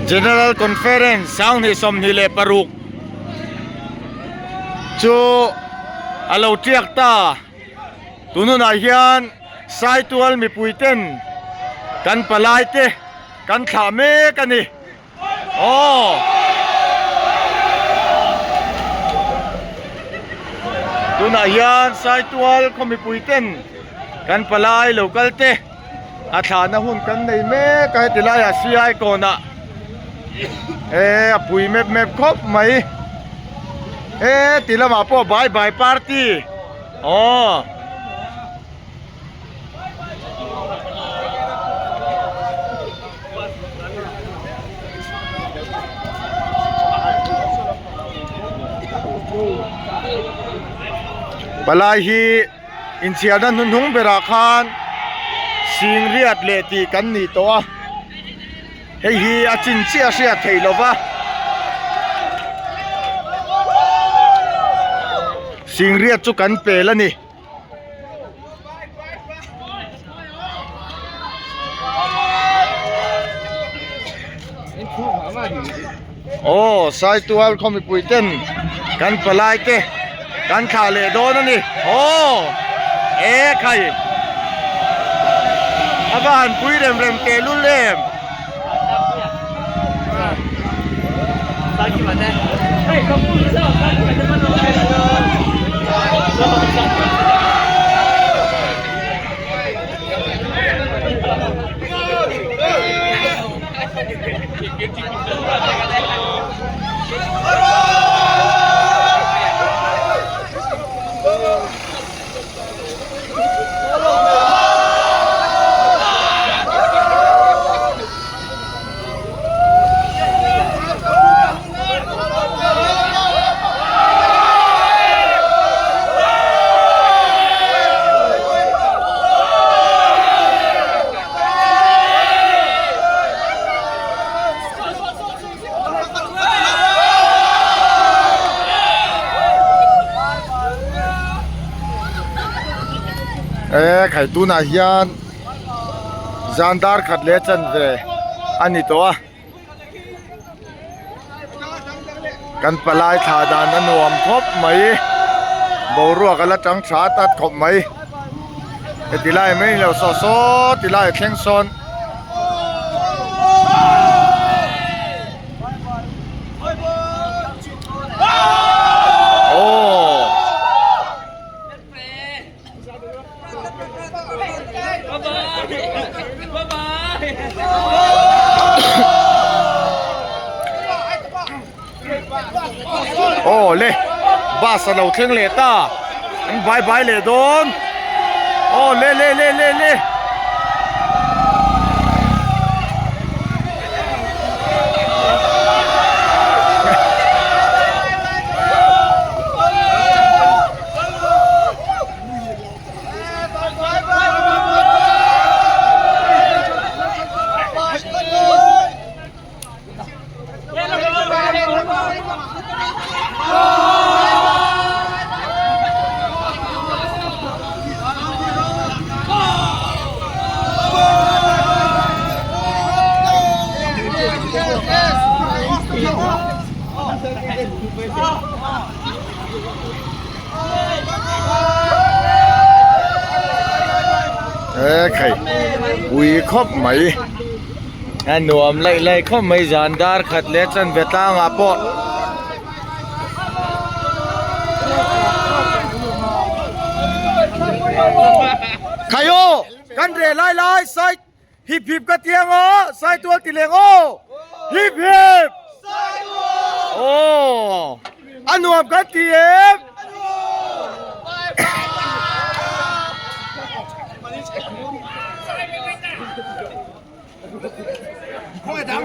General Conference 2026 chu a lo tiak ta. Tun hunah hian Saitual mipui ten kan palai te kan thlah mek a ni. Aw. Tunah hian Saitual khaw mipui ten kan palai lo kal te a thlahna hun kan nei mek a heti laiah siai kawnah e a pui mep mep khawp mai e ti lamah pawh bye bye party aw. Palai hi inchhiarna hnuhnung berah khan singriat leh tih kan nih tawh a hei hi a chin chiah a hriat theih lo va singriat chu kan pel a ni. Aw Saitual khaw mipui ten kan palai te kan thlah leh dawn a ni aw e khai a va han pui rem rem teh lul em. E khai tunah hian zan dar khat leh chanve a ni tawh a kan palai thla dan a nuam khawp mai boruak a la tang tha tat khawp mai heti lai mai ni lo saw saw ti lai a thleng sawn. Aw le bus a lo thleng leh ta an bye bye leh dawn aw le le le le le. E khai ui khawp mai a nuam laih laih khawp mai zan dar khat leh chanve tlangah pawh khai aw kan reh lai lai sai hip hip ka tiang aw sai tual ti leng aw hip hip aw a nuam kan ti em.